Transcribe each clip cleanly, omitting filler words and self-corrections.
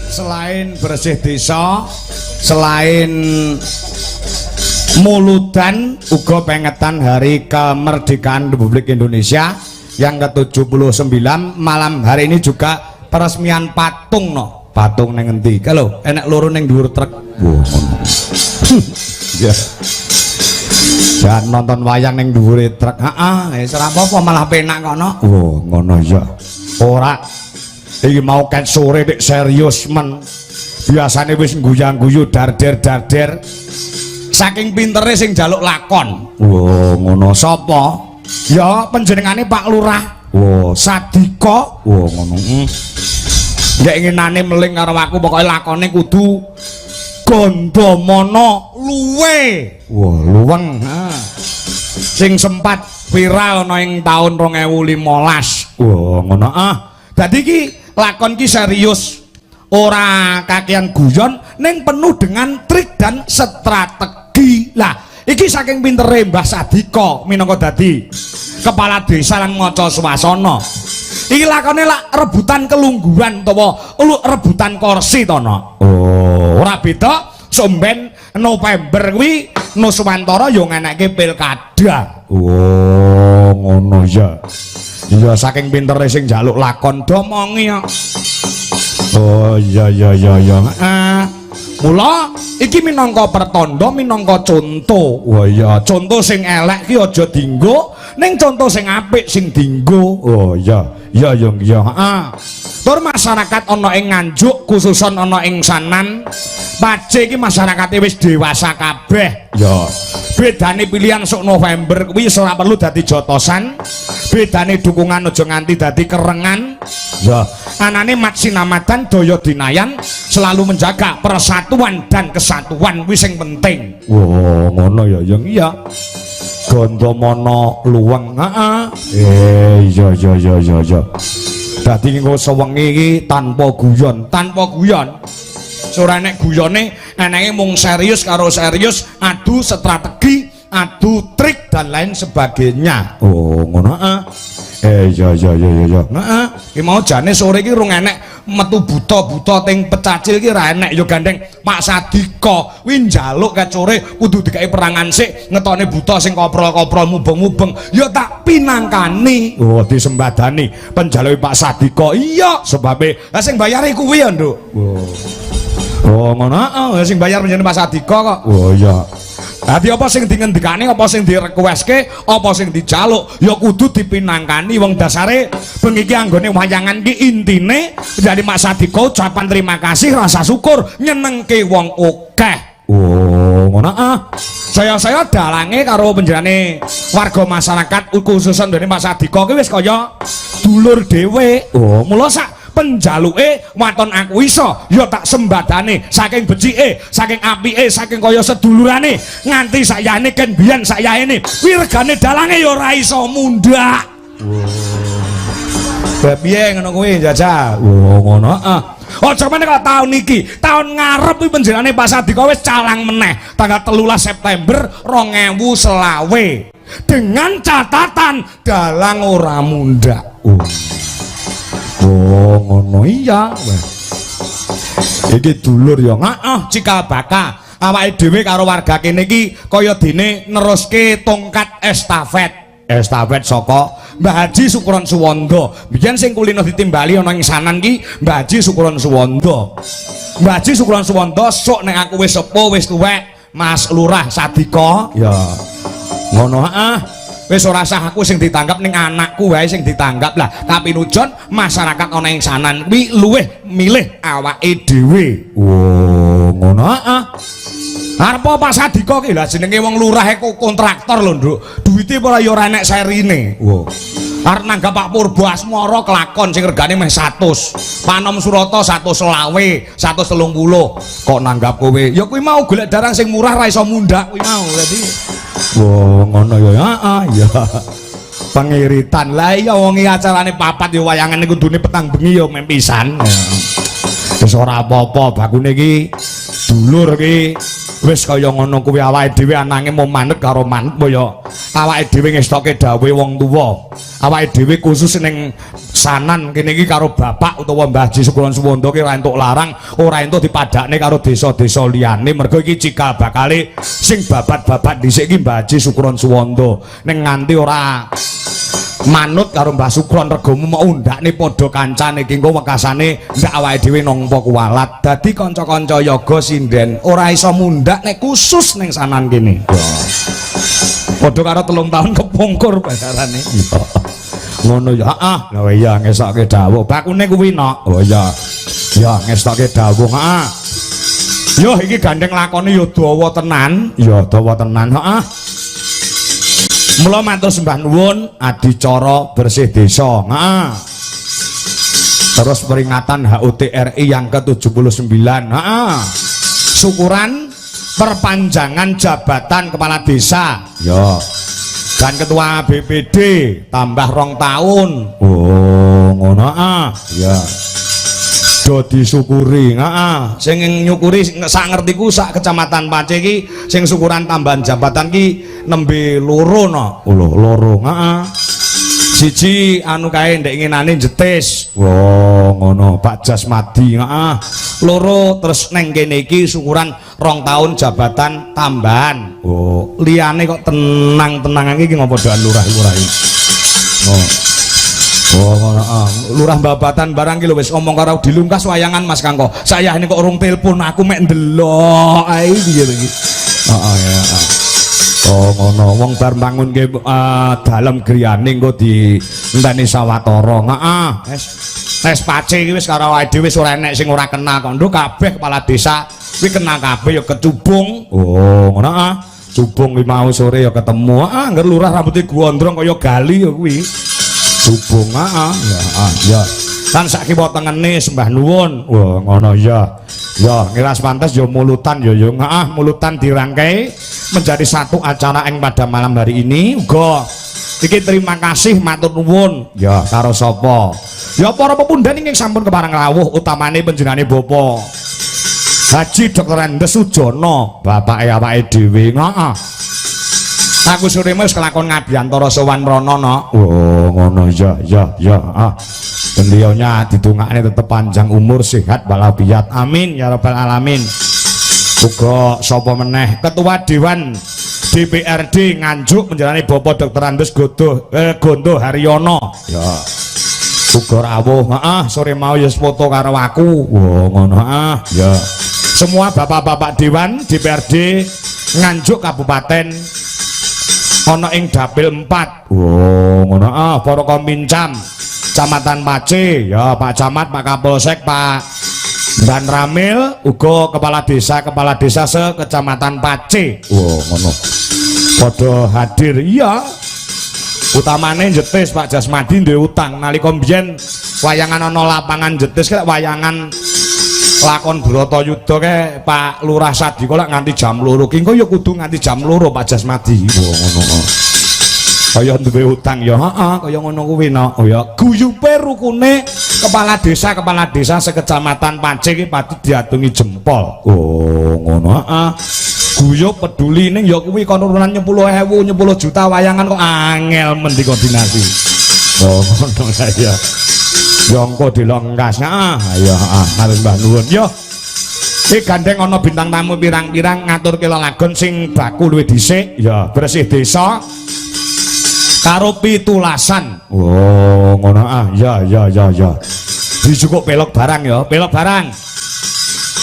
Selain bersih desa, selain muludan, uga pengetan Hari Kemerdekaan Republik Indonesia yang ke-79. Malam hari ini juga peresmian patung, no. Patung neng endi? Kalau enek loro ning dhuwur truk. Wah, ngono. Ya. Jangan nonton wayang ning dhuwure truk. Heeh, wis ora apa-apa, malah penak kok, no. Wah, ngono ya. Ora. Iki mau ket sore dik serius men. Biasane wis guyang-guyu darder-darder. Saking pintere sing njaluk lakon. Wah, ngono sapa? Ya panjenengane Pak Lurah. Wah, Sadika. Wah, ngono. Nek inginane meling karo aku, pokoke lakone kudu Gandamana luwe. Wah, luweng. Ha. Sing sempat viral ana ing taun 2015. Wah, ngono ah. Dadi iki lakon ki serius. Ora kakean guyon, ning penuh dengan trik dan strategi. Lah, iki saking pintere Mbah Sadika minangka dadi kepala desa lan maca swasana. Iki lakone lak rebutan kelungguhan utawa rebutan kursi to, no. Oh, ora beda somben November kuwi Nuswantara yo ngenekke pilkada. Oh, ngono ya. Iya, saking pintere sing njaluk lakon domongi kok. Oh iya iya iya iya. Ah. Mula iki minangka pertanda, minangka conto. Wah iya, conto sing elek ki aja dienggo, ning conto sing apik sing dienggo. Oh iya, iya iya iya. Heeh. Tur masyarakat ana ing Nganjuk, khususon ana ing Sanan, Pace iki masyarakate wis dewasa kabeh. Ya. Bedane pilihan sok November kuwi wis ora perlu dadi jotosan. Bedane dukungan aja nganti dadi kerengan. Ya. Anane matsinamadan daya dinayan, selalu menjaga persatuan dan kesatuan kuwi sing penting. Wah, ngono ya, yang iya. Gandamana luweng, heeh. Iya iya iya iya iya. Dadi engko sewengi iki tanpa guyon, tanpa guyon. Ora enek guyone, enenge mung serius karo serius, adu strategi, adu trik dan lain sebagainya. Oh, ngono heeh. Iya iya iya iya iya. Heeh. Iki mau jane sore iki rung enek metu buta-buta ting pecacil iki ora enek ya, gandeng Pak Sadika kuwi njaluk ket sore kudu dikeki perangan sik ngetone buta sing koprol-koprol mubeng-mubeng ya tak pinangkani. Oh, disembadani penjaluke Pak Sadika. Iya, sebabe lah sing bayare kuwi ya, Nduk. Oh. Oh, ngono heeh, sing bayar panjenengan Pak Sadika kok. Oh iya. Dadi apa sing dingendikane, apa sing direquestke, apa sing dijaluk ya kudu dipinangkani, wong dasare bengi iki anggone wayangan ki intine jadi Mas Sadika ucapan terima kasih, rasa syukur, nyenengke wong akeh. Oh, ngono ah. Saya-saya dalange karo panjenengane warga masyarakat khususan dene Mas Sadika ki wis kaya dulur dhewe. Oh, mula sak penjaluke waton aku iso ya tak sembadane, saking becike, saking apike, saking kaya sedulurane nganti sayane ken biyen sayane kuwi regane dalange ya ora iso mundhak. Wah, piye ngono kuwi jajal? Oh, ngono ah. Aja meneh kok taun iki, taun ngarep kuwi panjenengane Pak Sadika wis calang meneh tanggal 13 September 2025 dengan catatan dalang ora mundhak. Oh. Oh, ngono iya. Wah. Iki dulur ya, heeh, cikal bakal. Awake dhewe karo warga kene iki kaya dene neruske tongkat estafet. Estafet saka Mbah Haji Sukron Suwondo. Biyen sing kulino ditimbali ana ing Sanan ki Mbah Haji Sukron Suwondo. Mbah Haji Sukron Suwondo sok nek aku wis sepuh, wis tuwek, Mas Lurah Sadika ya. Ngono heeh. Wis ora sah aku sing ditanggap, ning anakku wae sing ditanggap. Lah, kapinujon masyarakat ana ing Sanan kuwi luwih milih awake dhewe. Oh, ngono heeh. Arep Pak Sadika ki lah jenenge wong lurah kok kontraktor lho, Nduk. Duwite ora ya ora enek serine. Wah. Arep nanggap Pak Purbo Asmara kelakon sing regane meh 100. Panom Surata 125, 130. Kok nanggap kowe? Ya kuwi mau golek dalang sing murah ra iso mundhak kuwi mau. Dadi wah, ngono ya. Heeh, ya. Pengiritan. Lah iya, wong iki acarane papat ya wayangan kudune petang bengi ya meh pisan. Wis ora apa-apa, bakune iki dulur iki wis kaya ngono kuwi, awake dhewe anange mau manut karo manut ya awake dhewe ngestoke dawuhe wong tuwa. Awake dhewe khusus ning Sanan kene iki karo bapak utawa Mbah Haji Sukron Suwondo ki ora entuk larang, ora entuk dipadakne karo desa-desa liyane, mergo iki cikal bakale sing babat-babat dhisik iki Mbah Haji Sukron Suwondo. Ning nganti ora manut karo Mbah Sukron, regomu mau undakne padha kancane iki, engko wekasane ndak awake dhewe nampa kuwalat. Dadi kanca-kanca yoga sinden ora iso mundak nek khusus ning Sanan kene. Padha karo 3 tahun kepungkur bayarane. Iya. Ngono ya. Heeh. Lha iya, ngestokke dawuh. Bakune kuwi nok. Oh iya. Ya ngestokke dawuh. Heeh. Yo iki gandeng lakone ya dawa tenan. Ya dawa tenan. Heeh. Mula matur sembah nuwun adicara bersih desa. Heeh. Terus peringatan HUT RI yang ke-79. Heeh. Syukuran perpanjangan jabatan kepala desa. Ya. Dan ketua BPD tambah 2 tahun. Oh, ngono ah. Ya. Do disyukuri, heeh. Sing nyukuri sak ngertiku sak Kecamatan Pace iki sing syukuran tambahan jabatan ki nembe loro no. Oh, lho, loro, heeh. Siji anu kae ndek ngenane Jetis. Oh, ngono, Pak Jasmadi, heeh. Loro terus neng kene iki syukuran 2 tahun jabatan tambahan. Oh, liyane kok tenang-tenang iki ngopo doan lurah-lurah iki. Oh. Oh, ngono ah. Lurah Babatan barang ki lho wis ngomong karo dilungkas wayangan Mas Kangko. Saya ini kok urung telepon, aku mek ndelok ae piye to iki. Heeh ya. Heeh. Oh ngono, wong bar bangunke dalem griyane engko di enteni sawetara. Heeh. Wis wis Pace iki wis karo awake dhewe wis ora enek sing ora kenal kok. Nduk kabeh kepala desa kuwi kenal kabeh ya kecubung. Oh, ngono ah. Cubung kuwi mau sore ya ketemu. Ah, angger lurah rambutnya gondrong kaya gali ya kuwi. Cubung ah, ya ah, ya. Kan sak kiwa tengene sembah nuwun. Wah, ngono ya. Ya, ngiras pantes ya mulutan ya ya. Heeh, mulutan dirangkai menjadi satu acara yang pada malam hari ini. Uga iki terima kasih matur nuwun ya karo sapa? Ya para pepundhen ingkang sampun kepareng rawuh, utamane panjenengane Bapak Haji Dr. Andes Sujono, bapake awake dhewe. Heeh. Aku sore wis kelakon ngabiyantara sowan mrono no. Oh, ngono ya ya ya. Ah. Beliaunya didongakne tetep panjang umur, sehat walafiat. Amin ya rabbal alamin. Uga sapa meneh, Ketua Dewan DPRD Nganjuk menjalani Bapak Dr. Andes Godo Gondo Haryono. Ya. Uga rawuh, heeh, sore mau ya foto karo aku. Oh, ngono ah. Ya. Semua bapak-bapak dewan DPRD Nganjuk Kabupaten ana ing dapil 4. Oh, ngono ah, para Komincam Kecamatan Pace, ya Pak Camat, Pak Kapolsek, Pak Dan Ramil, uga kepala desa se Kecamatan Pace. Oh, ngono. Padha hadir. Iya. Utamane Jetis Pak Jasmadi duwe utang nalika mbiyen wayangan ana lapangan Jetis kae, wayangan lakon Bratayuda kae, Pak Lurah Sadika lak nganti jam 2 ki engko ya kudu nganti jam 2 Pak Jasmadi. Oh, ngono. Kaya duwe utang ya, heeh, kaya ngono kuwi no. Oh ya, guyupe rukune kepala desa sekecamatan Pace iki patut diatungi jempol. Oh, ngono, heeh. Guyub peduli ning ya kuwi kon urunan 10.000 10 juta wayangan kok angel men dikoordinasi. Oh, ngono ya. Ya engko dilongkas. Heeh, ya heeh, matur mbah nuwun. Yo. Iki gandeng ana bintang tamu pirang-pirang ngaturke lelagon sing baku luwih dhisik, ya bersih desa karo pitulasan. Oh, ngono ah. Ya ya ya ya. Dijukuk pelok barang ya, pelok barang.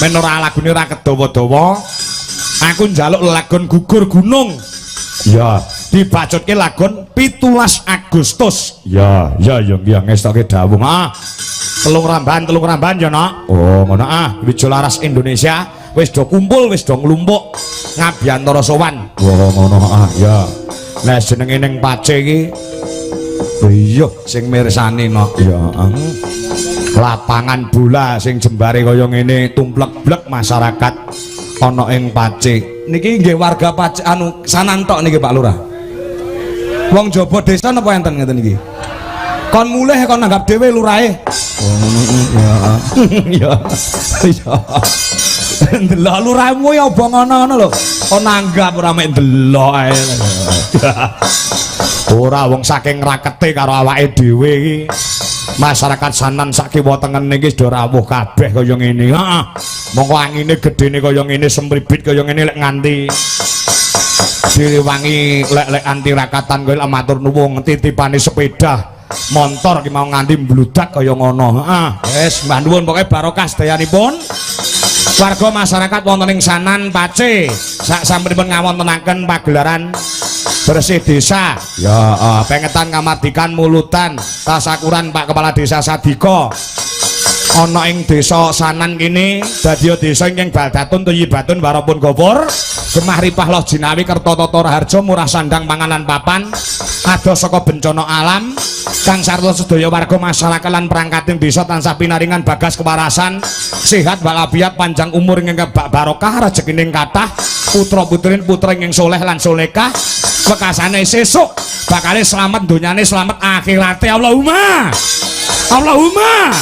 Men ora lagune ora kedawa-dawa. Aku njaluk lelagon Gugur Gunung. Ya, dibacutke lagon 17 Agustus. Ya, ya ya ya ngestoke dawuh. Ah. Telung rambahan ya, Nak. Oh, ngono ah. Wijo Laras Indonesia wis do kumpul, wis do nglumpuk ngabiyantara sowan. Oh, ngono ah, ya. Nek jenenge ning Pace iki iya sing mirsani nok ya. Lapangan bola sing jembare kaya ngene tumplek-blek masyarakat ana ing Pace. Niki nggih warga Pace anu Sanan tok niki Pak Lurah. Wong jaba desa napa enten ngeten iki? Kon mulih kon nanggap dhewe lurahe. Oh ngono ya. Ya. Ya. Ndelok lurahmu ya obong ana ngono lho. Kon nanggap ora mek ndelok ae. Ora, wong saking rakete karo awake dhewe iki. Masyarakat Sanan sak kiwa tengen iki do rawuh kabeh kaya ngene. Heeh. Mongko angine gedene kaya ngene, semribit kaya ngene, lek nganti direwangi lek-lek anti rakatan kowe lek matur nuwun titipane sepeda montor ki mau nganti mbludak kaya ngono. Heeh. Wis, mbah nuwun, pokoke barokah sedayanipun. Warga masyarakat wonten ing Sanan Pace sak sampunipun ngawontenaken pagelaran bersih desa. Ya, pengetan kamardikan muludan tasakuran Pak Kepala Desa Sadika. Ana ing desa Sanan kene dadiya desa ingkang baldatun thayyibatun warapun gofur, gemah ripah loh jinawi kerta tata raharja, murah sandang panganan papan, adoh saka bencana alam, kang sarta sedaya warga masyarakat lan perangkating desa tansah pinaringan bagas kewarasan, sehat walafiat, panjang umur ingkang kebak barokah, rejekine kathah, putra putrin putra ingkang soleh lan solehah, wekasane sesuk bakale slamet donyane, slamet akhirate. Allahumma, Allahumma,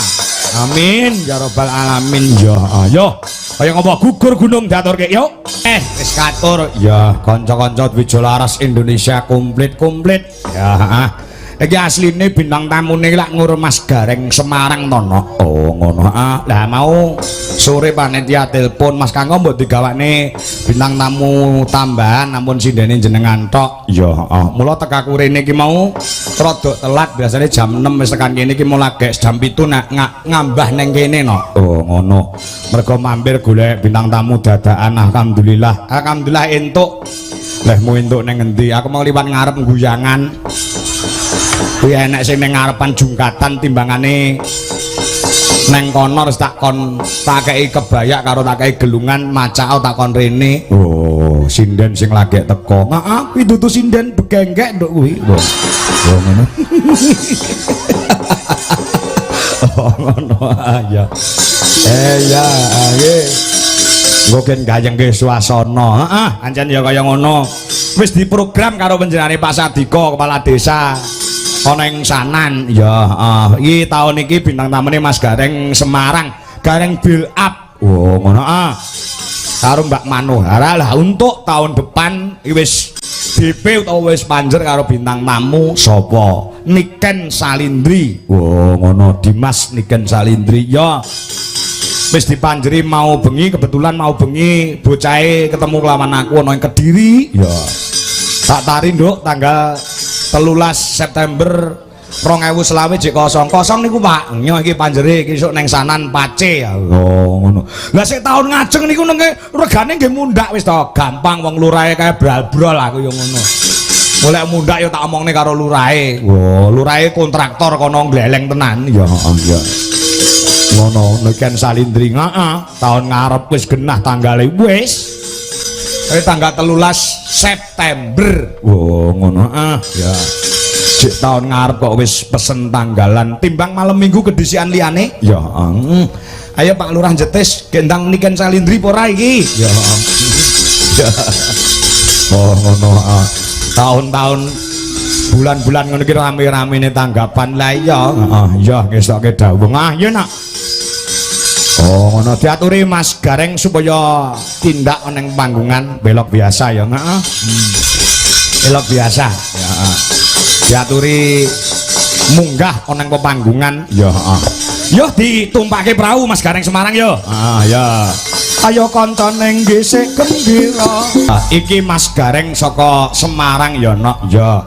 amin ya rabbal alamin. Ya ayo, kaya ngapa gugur gunung diaturke yo. Wis katur ya, kanca-kanca Dwijo Laras Indonesia komplit-komplit ya. Ah. Iki asline bintang tamune lak ngur Mas Gareng Semarang to, no? Oh, ngono. Ah, lah mau sore panitia telepon, "Mas Kangko, mbok digawakne bintang tamu tambahan, namun sindene jenengan tok." Ya, heeh. Mula tekaku rene iki mau rada telat, biasanya jam 6 wis tekan kene, iki mau lagek jam 7 nak ngambah neng kene, no. Oh, ngono. Mergo mampir golek bintang tamu dadakan, alhamdulillah. Alhamdulillah entuk. Lehmu entuk neng ngendi? Aku mau liwat ngarep guyangan. Kuwi enek sing ning ngarepan jungkatan, timbangane neng kono terus tak kon tak kei kebayak karo tak kei gelungan macao, tak kon rene. Oh, sinden sing lagek teko. Heeh, kuwi dudu sinden, begenggek nduk kuwi. Oh, oh ngono. Oh, ngono ya. Ya, nggih. Engko gen gayengke suasana. Heeh, ancen ya kaya ngono. Wis diprogram karo panjenengane Pak Sadika, kepala desa ana ing Sanan. Ya, heeh. Iki taun iki bintang tamune Mas Gareng Semarang, Gareng build up. Oh, ngono ah. Karo Mbak Manohara. Lah untuk tahun depan iki wis DP utawa wis panjer karo bintang tamu sapa? Niken Salindri. Oh, ngono, Dimas Niken Salindri. Ya. Wis dipanjeri mau bengi, kebetulan mau bengi bocahe ketemu kelawan aku ana ing Kediri. Ya. Tak tari, Nduk, tanggal 13 September 2025 jek kosong kosong niku, Pak. Nyo iki panjere iki esuk neng Sanan Pace. Oh, ngono. Lah sik taun ngajeng niku neng regane nggih mundak wis to, gampang, wong lurahe kae bral-brol, aku yo ngono. Golek mundak yo tak omongne karo lurahe. Oh, lurahe kontraktor kono gleleng tenan. Ya, iya. Ngono, Niken Salindri, heeh, taun ngarep wis genah tanggale wis. Tanggal 13 September. Oh, ngono ah. Ya. Jek taun ngarep kok wis pesen tanggalan. Timbang malam Minggu kedisian liyane. Ya, Ayo Pak Lurah Jetis, gendang Niken Salindri apa ora iki? Ya. Ya. Oh, ngono ah. Tahun-tahun bulan-bulan ngono iki rame-ramene tanggapan lah iya. Heeh, iya ngesoke dawuh. Ah, iya nak. Oh, ngono, diaturi Mas Gareng supaya tindak neng panggungan belok biasa ya, heeh. Belok biasa. Ya, heeh. Diaturi munggah neng panggungan. Ya, heeh. Yo ditumpake perahu Mas Gareng Semarang yo. Ah, ya. Ayo kancane ngisik gembira. Ah, iki Mas Gareng saka Semarang ya, Nok. Ya.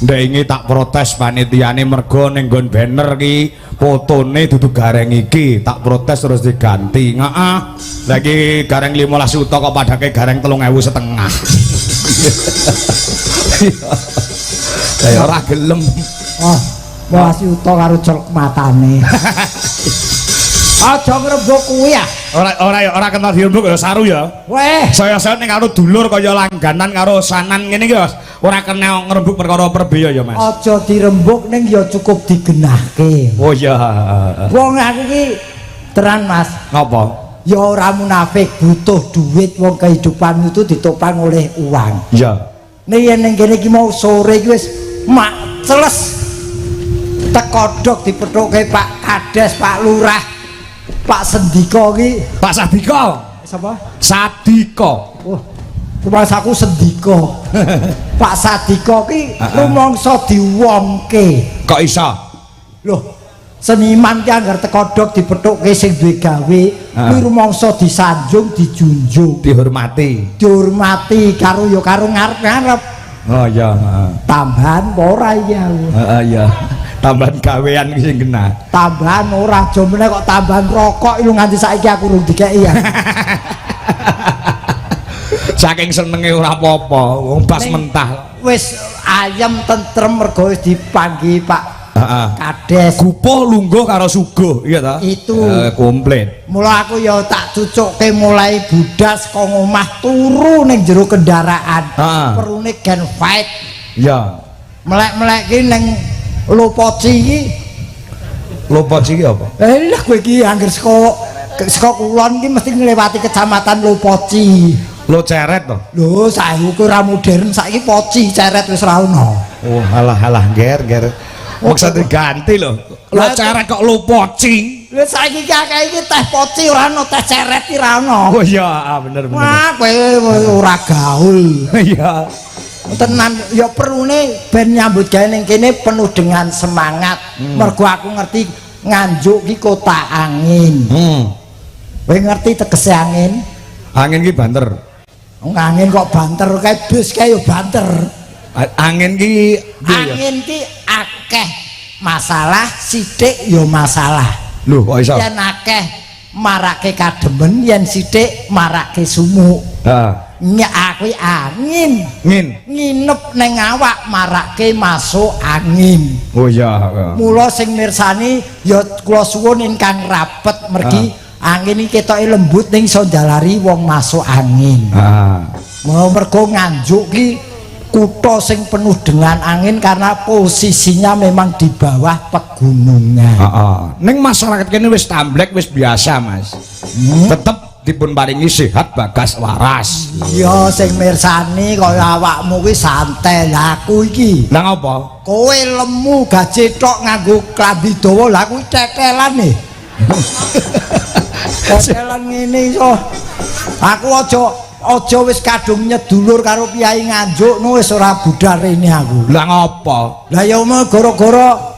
Ndek ingi tak protes panitiane mergo ning nggon banner ki fotone dudu Gareng iki, tak protes terus diganti. Heeh. Lah iki Gareng 15 juta kok padake Gareng 3.500. Lah ya ora gelem. Oh, 15 yuta karo celuk matane. Aja ngrembug kuwi ah. Ora, ora ya, ora kenal dirembug ya saru ya. Weh, Saya-saya ning karo dulur kaya langganan karo Sanan ngene iki ya ora kena ngrembug perkara perbeya ya, Mas. Aja dirembug ning ya cukup digenahke. Oh iya. Wong aku iki teran, Mas. Ngapa? Ya ora munafik, butuh duit, wong kehidupan itu ditopang oleh uang. Iya. Ning yen ning kene iki mau sore iki wis mak celes. Tekodok dipethuke Pak Kades, Pak Lurah, Pak Sendika iki. Pak Sadika. Sapa? Sadika. Wah. Rumangsaku sendika. Pak Sadiko ki rumangsa diwongke. Kok iso? Loh, seniman ki anggar teko dok dipethukke sing duwe gawe, kuwi rumangsa disanjung, dijunjung, Dihormati. Dihormati karo ya karo ngarep-ngarep. Oh iya, heeh. Tambahan apa ora iki aku? Heeh iya. Tambahan gawean ki sing kena. Tambahan ora, aja meneh kok tambahan rokok iku nganti saiki aku urung dikeki ya. Saking senenge ora apa-apa, wong bas mentah. Wis ayem tentrem mergo wis dipanggi Pak Kades. Gupuh lungguh karo suguh, iya ta? Itu. Komplit. Mula aku ya tak cucukke mulai budal saka omah turu ning jero kendaraan. Perune gen fight. Iya. Melek-melek ki ning Lopoci iki. Lopoci iki apa? Eh lah kowe iki angger saka saka kulon ki mesti nglewati kecamatan Lopoci. Lo ceret to? Lho, saiki ora modern, saiki poci ceret wis ora ono. Oh, alah alah ger ger. Maksud diganti lho. Lo ceret kok lopoci. Lho saiki ki akeh iki teh poci ora ono, teh ceret ki ora ono. Oh iya, ah, bener bener. Wah, kowe ora gaul. Iya. Tenan ya perlune ben nyambut gawe ning kene penuh dengan semangat. Mergo aku ngerti Nganjuk ki kota angin. Kowe ngerti tegese angin? Angin ki banter. Wong angin kok banter kae bus kae ya banter. Angin ki piye ya? Angin ki akeh masalah, sithik ya masalah. Lho kok iso? Yen akeh marake kademen, yen sithik marake sumuk. Heeh. Nyak aku angin. Ngin. Nginep ning awak marake masuk angin. Oh iya, heeh. Mula sing mirsani ya kula suwun ingkang rapet mergi angin iki ketoke lembut ning iso njalari wong masuk angin. Mula mergo Nganjuk ki kutha sing penuh dengan angin karena posisinya memang di bawah pegunungan. Heeh. Ning masyarakat kene wis tamblek wis biasa, Mas. Tetep dipun paringi sehat bagas waras. Iya, sing mirsani kaya awakmu kuwi santai. Lah aku iki. Lah ngopo? Kowe lemu gaje tok nganggo klambi dawa, lah aku tetelan e. Tetelan ngene iso. Aku aja aja wis kadung nyedulur karo piyai Nganjuk no wis ora budal rene aku. Lah ngopo? Lah ya mau gara-gara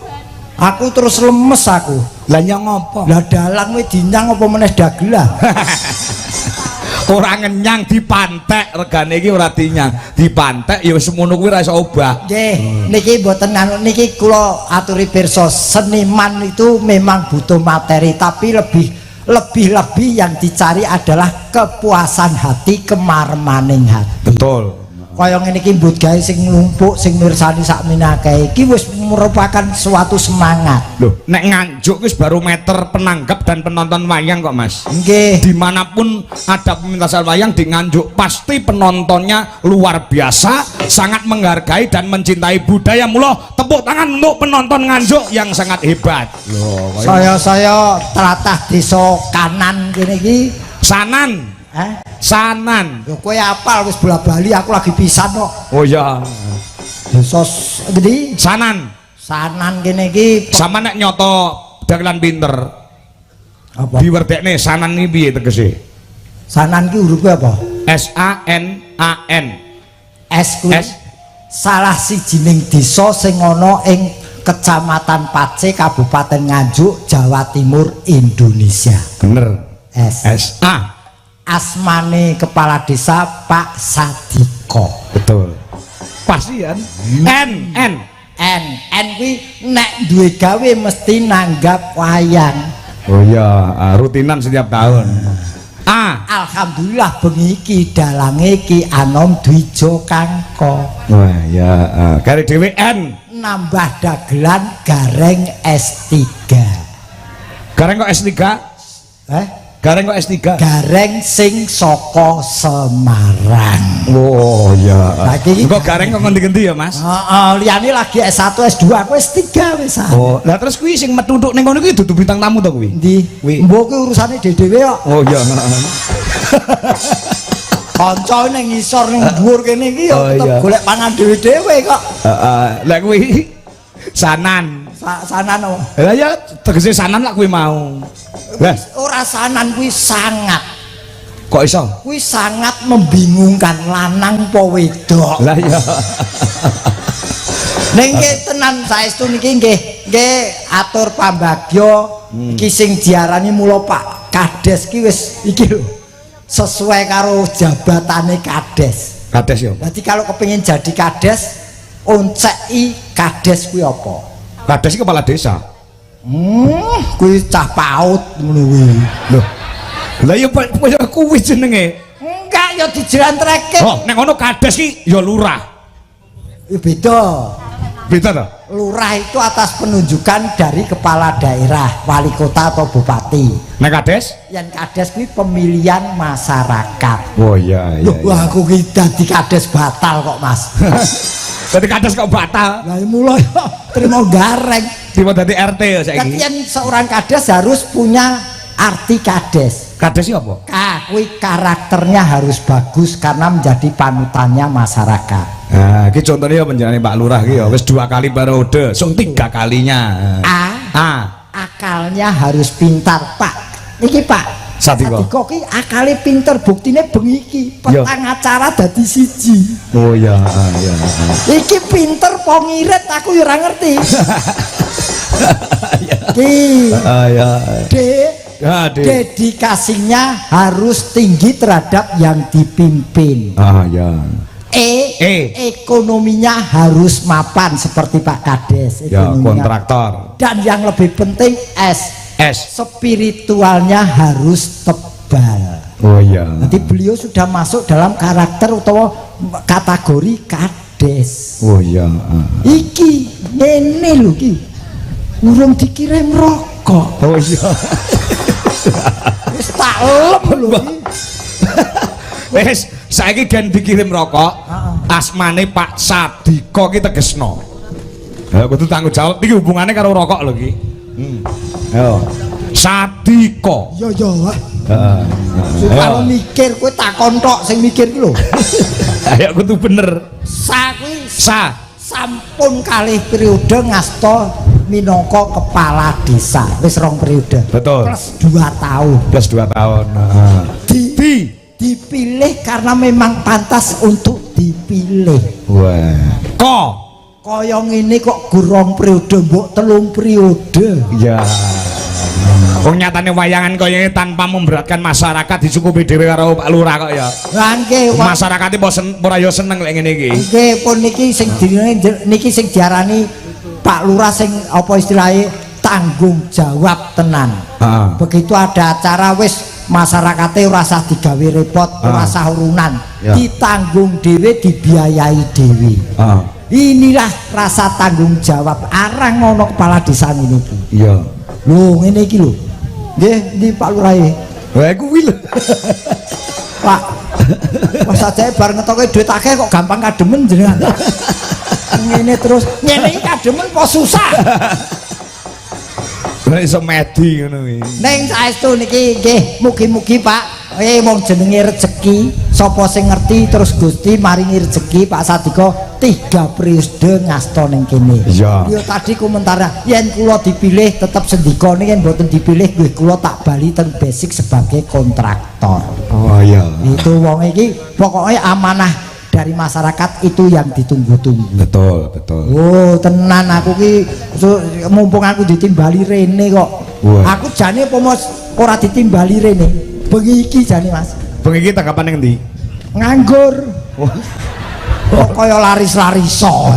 aku terus lemes aku. Lah ya ngopo? Lah dalang kuwi dinyang apa meneh dagelan? Ora ngenyang dipantek regane iki ora dinyang. Dipantek ya wis semono kuwi ora iso obah. Nggih, niki mboten anu niki kula aturi pirsa, seniman itu memang butuh materi tapi lebih lebih yang dicari adalah kepuasan hati, kemaremaning hati. Betul. Kaya ngene iki mbut gawe sing nglumpuk, sing mirsani sakmene akeh iki wis merupakan suatu semangat. Loh, nek Nganjuk wis barometer penanggap dan penonton wayang kok, Mas. Nggih. Dimanapun ada pementasan wayang di Nganjuk pasti penontonnya luar biasa, sangat menghargai dan mencintai budaya. Mula tepuk tangan untuk penonton Nganjuk yang sangat hebat. Loh, saya-saya tlatah desa kanan kene iki. Sanan. Hah? Sanan. Lho kowe apal wis bola-bali aku lagi pisan kok. Oh iya. Desa ngendi? Sanan. Sanan kene iki. Sama nek nyoto dagelan pinter. Apa? Diwerdekne sanan iki piye tegese? Sanan ki hurufe apa? S A N A N. S kuwi S. salah sijining desa sing ana ing Kecamatan Pace, Kabupaten Nganjuk, Jawa Timur, Indonesia. Bener. S. S A. Asmane kepala desa Pak Sadiko. Betul. Pasti kan? N N. N N kuwi nek duwe gawe mesti nanggap wayang. Oh iya, rutinan setiap tahun. A. Alhamdulillah bengi iki dalange Ki Anom Dwijo Kangko. Wah ya, kari dhewe N. Nambah dagelan Gareng S3. Gareng kok S3? Eh? Gareng kok S3? Gareng sing saka Semarang. Oh iya. Lagi iki Engko Gareng kok ngendi-ngendi ya, Mas? Heeh, liyane lagi S1, S2, aku S3 wis. Ah. Oh, lah terus kuwi sing metutuk ning kono kuwi dudu bintang tamu to kuwi? Endi? Kuwi. Mbok kuwi urusane dhewe kok. Oh iya. Kanca ning ngisor ning dhuwur kene iki ya Oh, tetep iya. golek pangan dhewe-dhewe kok. Heeh. Lah kuwi sanan. Sanan apa? Lah ya tegese sanan lak kuwi mau. Lah Ora sanan kuwi sangat. Kok iso? Kuwi sangat membingungkan, lanang apa wedok. Lah iya. Ning nggih tenan, saestu niki nggih nggih atur pambagya iki sing diarani mula Pak Kades ki wis iki lho, sesuai karo jabatane kades. Kades yo. Dadi kalau kepengin jadi kades, onceki kades kuwi apa? Kades iki kepala desa. Kuwi cah PAUD ngono kuwi. Loh. Lah iya, Pak, kuwi jenenge. Enggak, ya dijelantreke. Oh, nek ngono kades ki ya lurah. Ya beda. Beda to? Lurah itu atas penunjukan dari kepala daerah, wali kota atau bupati. Nek kades? Yang kades kuwi pemilihan masyarakat. Oh iya. Loh, wah, aku ki dadi kades batal kok, Mas. Dadi kades kok batal. Lah mulai terima gareng. Tiba dadi RT ya saiki. Tapi yang seorang kades harus punya arti kades. Kades iki apa? K, kuwi karakternya harus bagus karena menjadi panutannya masyarakat. Nah, iki contohnya ya penjenengane Pak Lurah iki ya wis 2 kali periode, sung 3 kalinya. A, A. Akalnya harus pintar, Pak. Iki Pak Sadiko. Sadiko ki akale pinter, buktine bengi iki petang acara dadi siji. Oh iya, iya. Iki pinter po ngirit aku ya ora ngerti. Ki Ah ya. D, Ya, D. Dedikasinya harus tinggi terhadap yang dipimpin. Ah ya. E, E. Ekonominya harus mapan seperti Pak Kades. Ya, Ekonominya. kontraktor. Dan yang lebih penting S, S. spiritualnya harus tebal. Oh iya. Nanti beliau sudah masuk dalam karakter atau kategori kades. Oh iya. Iki ngene lho iki. Urung dikirim rokok. Oh iya. Wis tak lem lho iki. Wis, saiki gen dikirim rokok. Asmane Pak Sadiko ki tegesno. Ha kudu tanggung jawab iki hubungane karo rokok lho iki. Ayo. Sadiko. Iya iya. Heeh. Karo mikir kowe takon tok sing mikir ki lho. Ayo kudu bener. Sa kuwi Sa. sampun kalih periode ngasta minangka kepala desa. Wis 2 periode. Betul. Plus 2 tahun. Plus 2 tahun. Heeh. Di, Di. dipilih karena memang pantas untuk dipilih. Wah. Ko. Kaya ngene kok gur 2 periode mbok 3 periode. Ya. Wong nyatane wayangan kaya ngene tanpa memberatkan masyarakat dicukupi dhewe karo Pak Lurah kok ya. Lah nggih, wong Masyarakate ora ya seneng lek ngene iki. nggih pun niki sing niki sing diarani Pak Lurah sing apa istilahnya tanggung jawab tenan. Heeh. Begitu ada acara wis masyarakate ora usah digawe repot, ora usah urunan. Ya. Ditanggung dhewe, dibiayai dhewe. Heeh. Inilah rasa tanggung jawab arang ngono kepala desa ngene iki. Iya. Lho ngene iki lho. Nggih, ndi Pak Lurah? Lah kuwi lho. Pak. Mas ajae bar ngetoke dhuwit akeh kok gampang kademen jenengan. Ngene terus, ngene iki kademen apa susah? Lah iso medi ngono kuwi. Ning saestu niki nggih mugi-mugi Pak, wong jenenge rejeki, sapa sing ngerti terus Gusti maringi rejeki Pak Sadiko 3 periode ngasta ning kene. Iya. Yo tadi komentar yen kula dipilih tetep sendika, ning yen mboten dipilih nggih kula tak bali teng basic sebagai kontraktor. Oh iya. Itu wong iki pokoknya amanah dari masyarakat itu yang ditunggu-tunggu. Betul, betul. Oh, tenan aku ki mumpung aku ditimbali rene kok. Wah. Aku jane apa Mas ora ditimbali rene. Bengi iki jane Mas. Bengi iki tanggapan ning ndi? Nganggur. Kok kaya laris-lariso.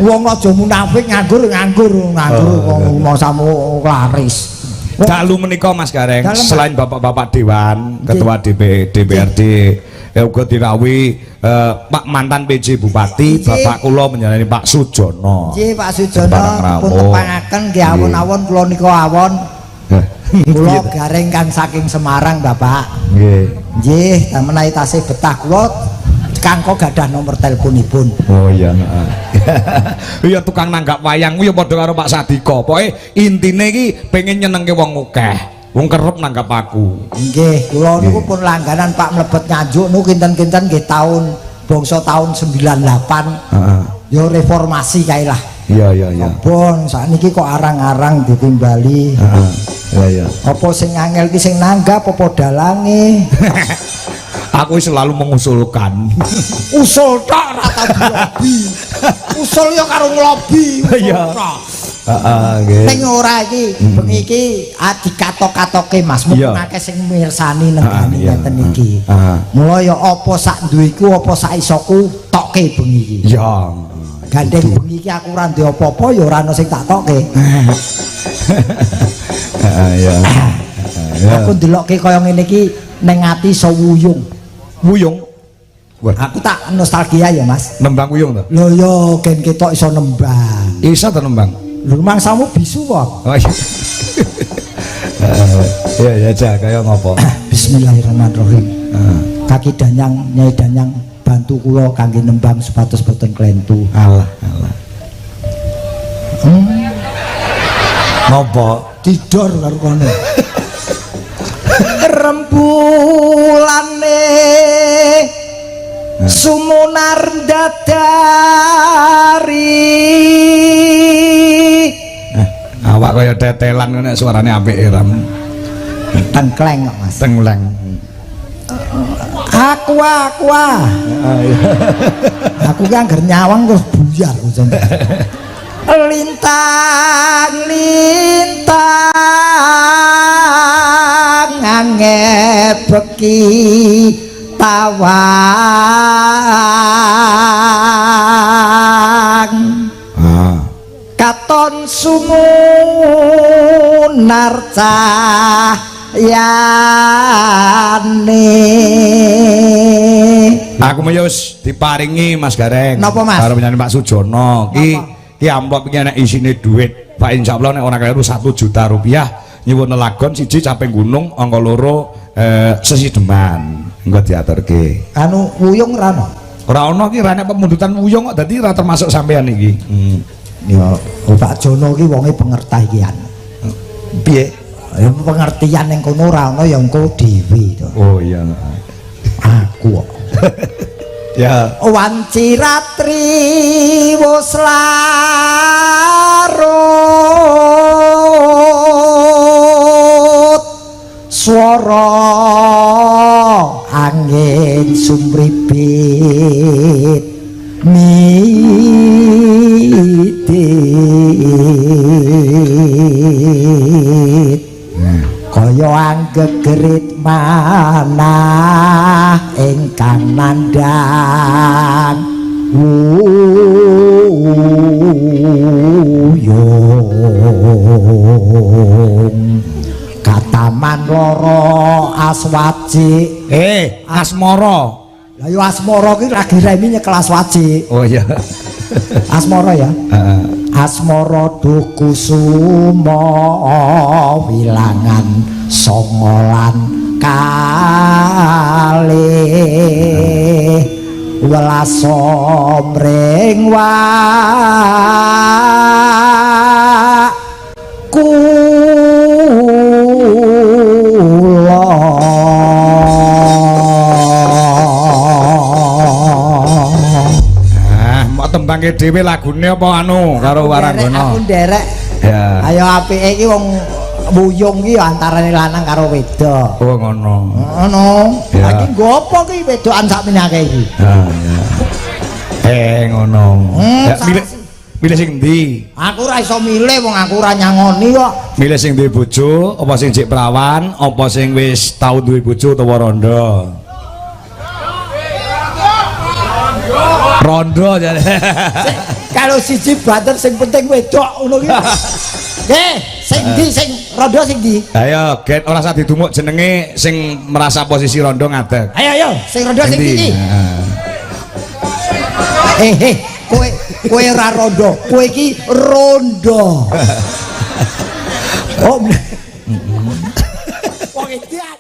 Wong aja munafik, nganggur nganggur nganggur Oh, wong masamu laris. Dalu menika Mas Gareng, Dalem, Pak. selain bapak-bapak dewan, ketua DP, DPRD, ya uga dirawuhi Pak mantan PJ Bupati, Nggih. Bapak kula menjalani Pak Sujono. Nggih Pak Sujono Barang pun rawuh. tepangaken nggih awon-awon kula nika awon. Kula Gareng kang saking Semarang Bapak. Nggih. Nggih, menawi tasih betah kula kangko gadah nomor teleponipun. Oh iya, heeh. Iya tukang nanggap wayang kuwi ya padha karo Pak Sadiko. Pokoke intine iki pengen nyenengke wong akeh. Wong kerep nanggap aku. Nggih, kula niku pun langganan Pak mlebet Nganjuk niku kinten-kinten nggih tahun bangsa tahun 98. Heeh. Ya reformasi kae lah. Iya iya iya. Bon, sakniki kok arang-arang ditimbali. Heeh. Iya iya. Apa sing angel ki sing nanggap apa dalange? Aku selalu mengusulkan. Usul tok ora tau dilobi. Usul ya karo nglobi. Iya. Heeh, nggih. Ning ora iki bengi iki dikatok-katoke Mas, mung akeh sing mirsani nenggane ngeten iki. Mula ya apa sak duweku apa sak isoku tokke bengi iki. Iya. Gandeng bengi iki aku ora duwe apa-apa ya ora ana sing tak tokke. Heeh, iya. Aku ndelokke kaya ngene iki ning ati iso wuyung. Wuyung? Wah. Aku tak nostalgia ya, Mas. Nembang wuyung to? Lho ya gen ketok iso nembang. Iso to nembang? Lho mangsamu bisu kok. Oh iya. Ya ya aja kaya ngopo. Bismillahirrahmanirrahim. Kaki danyang, nyai danyang bantu kula kangge nembang supados boten klentu. Alah, alah. Ngopo? Tidur karo kono. Rembulane sumunar dadari. Awak kaya tetelan nek suarane apik ram. Tengkleng kok Mas. Tengkleng. Aku aku. Aku ki angger nyawang terus buyar Lintang lintang angebeki tawang. Katon sumunar cahyane. Aku mau wis diparingi Mas Gareng. Napa Mas? Karo penyanyi Pak Sujono ki ki amplop iki enek isine dhuwit. Pak insyaallah nek ora keliru 1 juta rupiah nyuwun lelagon siji caping gunung angka loro sesideman. Engko diaturke. Anu wuyung ora ono? Ora ono ki ra nek pemundutan wuyung kok dadi ora termasuk sampean iki. Ya, Pak Jono ki wonge pengertian. Piye? Ya pengertian ning kono ora ono ya engko dhewe to. Oh iya. Aku kok. Ya. Wanci ratri wis larut swara angin sumribit midit kaya anggegerit manah ingkang nandhang wuyung kataman loro aswajik. Asmara. Lah yo asmara ki lagi remi nyekel aswajik. Oh iya. Asmara ya. Asmara dukusuma wilangan songolan kalih welas mring wak kula. Tembangke dhewe lagune apa anu karo Waranggana? Aku nderek. Ya. Ayo apike iki wong wuyung iki antarane lanang karo wedok. Oh ngono. Ngono. Lah iki nggo apa ki wedokan sakmene akeh iki? Ha iya. Ngono. Ya milih sing endi? Aku ora iso milih wong aku ora nyangoni kok. Milih sing duwe bojo, apa sing jek prawan, apa sing wis tau duwe bojo utawa rondo? Rondo jane. Kalau siji banter sing penting wedok ngono ki. Nggih, sing ndi sing rondo sing ndi? Ayo, gen ora usah didumuk jenenge sing merasa posisi rondo ngadeg. Ayo ayo, sing rondo sing ndi iki? Kowe kowe ora rondo, kowe iki rondo. Oh. Wong edan.